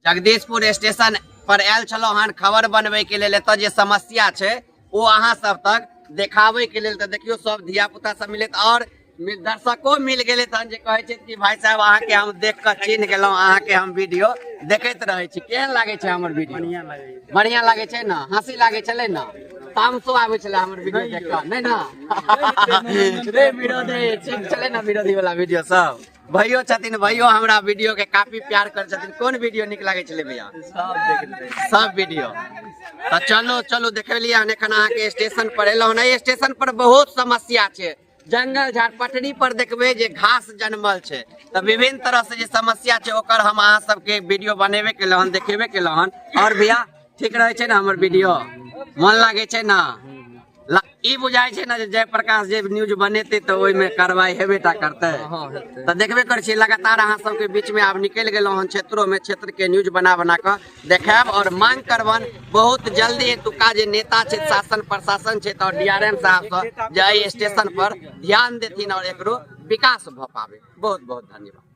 Jagdishpur station पर आयल छलहुँ हन खबर बनबैके लेल। एतऽ जे समस्या छै ओ अहाँ सब तक देखाबैके लेल। तऽ देखियौ सब धिया पुता सब मिलैत आओर दर्शको मिल गेलै तहन जे कहै छै कि भाई साहब अहाँके हम देख कऽ चिन्ह गेलहुँ, अहाँके हम वीडियो देखैत रहै छी। केहन लागै छै हमर वीडियो? बढ़िआँ लागै छै ने? हँसी लागै छलै ने? तामसो आबै छलै हमर वीडियो देख कऽ? नहि ने? रे विरोधी ठीक छलै ने विरोधी वाला वीडियो सब? भैयो छथिन, भैयो हमरा वीडियो के काफी प्यार करै छथिन। कोन वीडियो नीक लागै छलै भैया? सब वीडियो। तऽ चलू चलू देखेलियै हन। एखन अहाँके स्टेशन पर एलहुँ हन। एहि स्टेशन पर बहुत समस्या छै। जंगल झाड़ पटरी पर देखबै जे घास जनमल छै। तऽ विभिन्न तरह से जे समस्या छै ओकर हम अहाँ सबके वीडियो बनेबे केलहुँ हन, देखेबे केलहुँ हन। आओर भैया ठीक रहै छै ने हमर वीडियो? मन लागै छै ने? ई बुझाइ छै ने जे जयप्रकाश जे न्यूज बनेतै तऽ ओहिमे कार्रवाई हेबे टा करतै? तऽ देखबे करै छियै लगातार अहाँ सबके बीचमे आब निकलि गेलहुँ हन क्षेत्रोमे, क्षेत्रके न्यूज बना बना कऽ देखायब और मांग करबन बहुत जल्दी एतुका जे नेता छै, शासन प्रशासन छै और डीआरएम साहब से जे एहि स्टेशन पर ध्यान देथिन और एकरो विकास भऽ पावे। बहुत बहुत धन्यवाद।